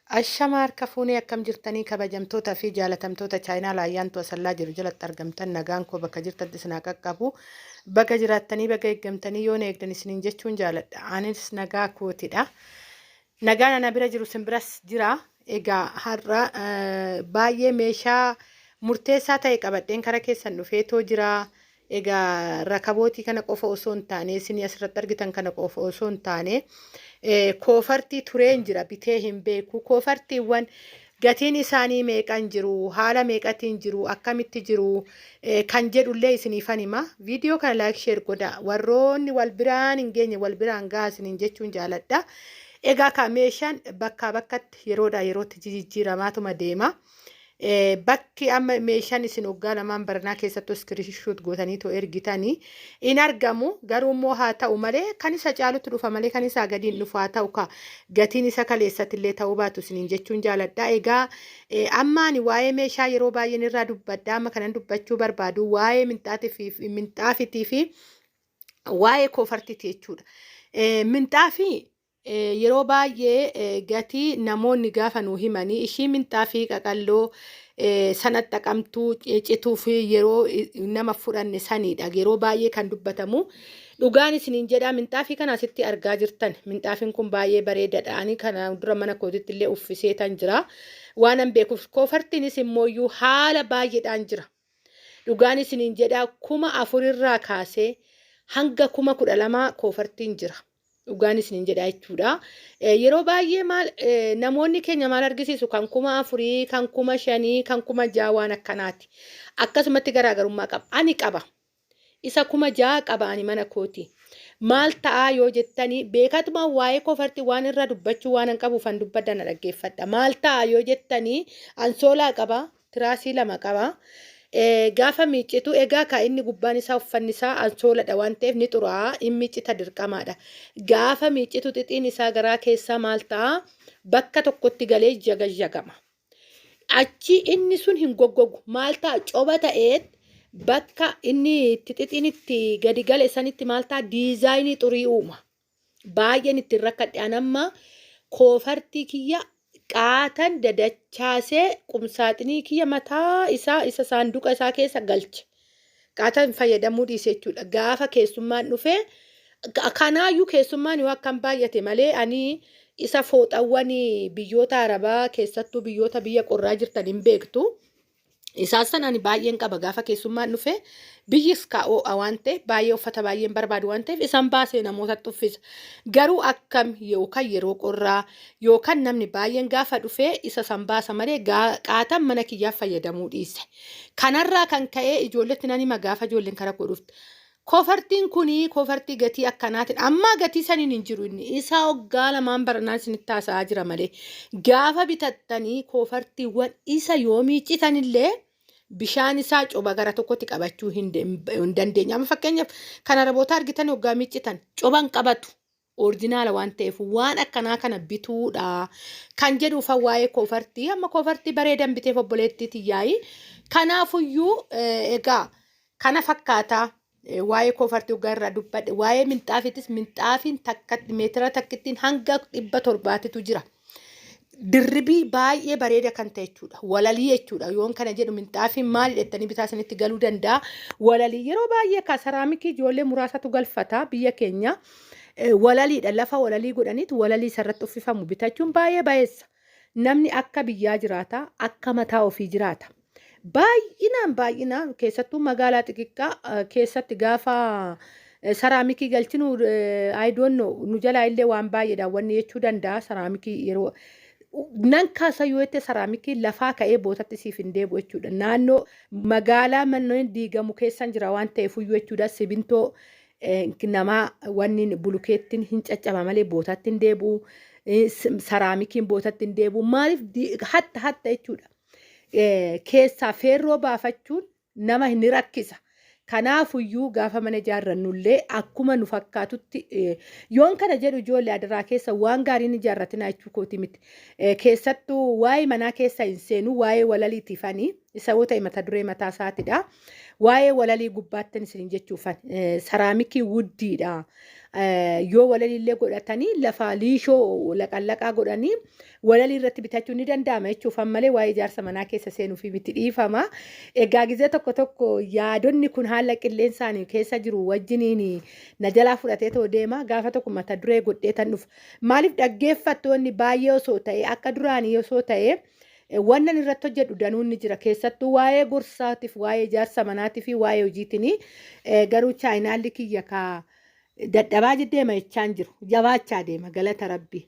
Ashama harka fuunee akkam jirtanii kabajamtoota fi jaalatamtoota chaayinaa laayyaantu asallaa jiru jalatti argamtan nagaan koo bakka jirtanitti isin haa qaqqabu. Baga jiraattanii baga eeggamtanii yoon eegdan isiniin jechuun jaaladha. Anis nagaa kootidha. Nagaan ana bira jiru isin biras jira. Egaa har'a baay'ee meeshaa murteessaa ta'e qabadheen kara keessan dhufeetoo jira. Egaa rakabootii kana qofa osoo hin taane isinii asirratti argitan kana qofa osoo hin taane koofartii tureen jira bitee hin beeku. Koofartiiwwan gatiin isaanii meeqan jiru, haala meeqatiin jiru, akkamitti jiru kan jedhullee isiniifan hima. Viidiyoo kana like share godhaa. Warroonni wal biraan hin geenye wal biraan gahaa isiniin jechuun jaaladha. Egaa ka meeshaan bakkaa bakkatti yeroodhaa yerootti jijjiiramaatuma deema. Bakki amma meeshaan isin waggaa lamaan baranaa keessattuu iskiriishuut gootanii too ergitanii in argamu. Garuu immoo haa ta'u malee kan isa caalutti dhufa malee kan isaa gadi hin dhufu haa ta'u ka gatiin isa kaleessatti illee ta'uu baatu isiniin jechuun jaaladha. Egaa amma ani waa'ee meeshaa yeroo baay'een irraa dubbadha. Amma kanan dubbachuu barbaadu waa'ee minxaafitii fi waa'ee koofartiiti jechuudha. Minxaafii Yeroo baay'ee gatii namoonni gaafa nuu himanii ishii minxaafii qaqalloo sana xaqamtuu cituuf yeroo nama fudhanne saniidha yeroo baay'ee kan dubbatamu. Dhugaan isiniin jedhaa minxaafii kana asitti argaa jirtan minxaafiin kun baay'ee bareedaadha. Ani kana dura mana kootitti illee uffiseetan jira. Waanan beekuuf koofartiinis immooyyuu haala baay'eedhaan jira. Dhugaan isiniin jedhaa 4000 irraa kaasee hanga 12,000 koofartiin jira. Dhugaan isiniin jedha jechuudha. Yeroo baay'ee maal namoonni keenya maal argisiisu kan 4000, kan 5000, kan 6000 waan akkanaati. Akkasumatti garaagarummaa qaba. Ani qaba. Isa 6000 qaba ani mana kooti. Maal ta'aa yoo jettanii beekatuma waa'ee kofarti waan irraa dubbachuu waan an qabuuf an dubbadha na dhaggeeffadha. Maal ta'aa yoo jettanii ansoolaa qaba. Tiraasii lama qaba. Gaafa miiccitu egaa kaa inni gubbaan isaa uffanni isaa ansooladha waan ta'eef ni xuraa'a in miiccita dirqamaadha. Gaafa miiccitu xixiin isaa garaa keessaa maal ta'a bakka tokkotti galee jagajagama. Achi inni sun hin goggogu maal ta'a coba ta'eet bakka inni itti xixiin itti gadi gale sanitti maal ta'a diizaayinii xurii uuma. Baay'een ittiin rakkadhe an amma koofartii kiyya qaatan dadachaasee qumsaaxinii kiyya mataa isaa isa saanduqa isaa keessa galche. Qaatan fayyadamuu dhiise jechuudha. Gaafa keessummaan dhufe kanaayyuu keessummaan yoo akkam baay'ate malee ani isa fooxawwan biyyoota Arabaa keessattuu biyyoota biyya qorraa jirtan hin beektu. Isaan sana ani baay'een qaba gaafa keessummaan dhufe biyyis kaa oo'a waan ta'eef baay'ee uffata baay'een barbaadu waan ta'eef isan baasee namootatti uffisa. Garuu akkam yookaan yeroo qorraa yookaan namni baay'een gaafa dhufe isa san baasa malee qaatan mana kiyyaaf fayyadamuu dhiise. Kanarraa kan ka'e ijoolletti nan hima gaafa ijoolleen kara koo dhufte. Kofartiin kuni kofartii gatii akkanaatiin ammaa gatii saniin hin jiru inni isaa waggaa lamaan baranaan isinitti haasa'aa jira malee gaafa bitattanii kofartiiwwan isa yoo miiccitanillee bishaan isaa coba gara tokkotti qabachuu hin dandeenye. Amma fakkeenyaaf kan araboota argitan waggaa miiccitan coba hin qabatu. Orijinaala waan ta'eef waan akkanaa kana bituudha kan jedhuufan waa'ee koofartii amma koofartii bareedan biteef obboleettii tiyyaayi. Kanaafuyyuu egaa kana fakkaataa waa'ee koofartii waggaa irraa dubbadhe waa'ee minxaafiitis minxaafiin takkatti meetira takkittiin hanga 700titu jira. Dirribii baay'ee bareeda kan ta'e jechuudha. Walalii jechuudha. Yoon kana jedhu minxaafiin maali jettanii bitaa isinitti galuu danda'a. Walalii yeroo baay'ee ka saraamikii ijoollee muraasatu galfata biyya keenya. Walaliidha lafa walalii godhaniitu walalii isarratti uffifamu bitachuun baay'ee bayeessa. Namni akka biyyaa jiraata, akka mataa ofii jiraata. Baay'inaan baay'inaan keessattuu magaalaa xixiqqaa keessatti gaafa saraamikii galchinu I don't know nu jalaa illee waan baay'eedhaan wanni jechuu danda'a saraamikii yeroo nan kaasa yoo jette saraamikii lafaa ka'ee bootatti siif hin deebi'u jechuudha. Naannoo magaalaa manneen diigamu keessan jira waan ta'eef iyyuu jechuudha sibintoo namaa wanni bulukeettiin hin caccaba malee bootatti hin deebi'u. Saraamikiin bootatti hin deebi'u. Maaliif hatta hatta jechuudha. Keessaa feerroo baafachuun nama ni rakkisa. Kanaafuyyuu gaafa mana ijaarrannullee akkuma nu fakkaatutti yoon kana jedhu ijoollee adaraa keessa waan gaariin ijaarratinaa jechuu kooti miti. Keessattuu waa'ee manaa keessa hin seenu waa'ee walaliitiifani Isa yoo ta'e mata duree mataa isaatidha. Waa'ee walalii gubbaattan isiniin jechuufan saraamikii wuddiidha. Yoo walaliillee godhatanii lafa liishoo laqallaqaa godhanii walalii irratti bitachuun ni danda'ama jechuufan malee waa'ee ijaarsa manaa keessa seenuuf miti dhiifama. Egaa gizee tokko tokko yaadonni kun haala qilleensaan keessa jiru wajjiniin na jalaa fudhatee too deema. Gaafa tokko mata duree godhee tan dhufa. Maaliif dhaggeeffattoonni baay'ee osoo ta'e akka duraanii osoo ta'e wannan irratti hojjedhu danuun ni jira. Keessattuu waa'ee gorsaatiif, waa'ee ijaarsa manaatii fi waa'ee hojiitiin garuu chaayinaalli kiyya ka dadhabaa deema jechaan jiru. Jabaachaa deema galata rabbi.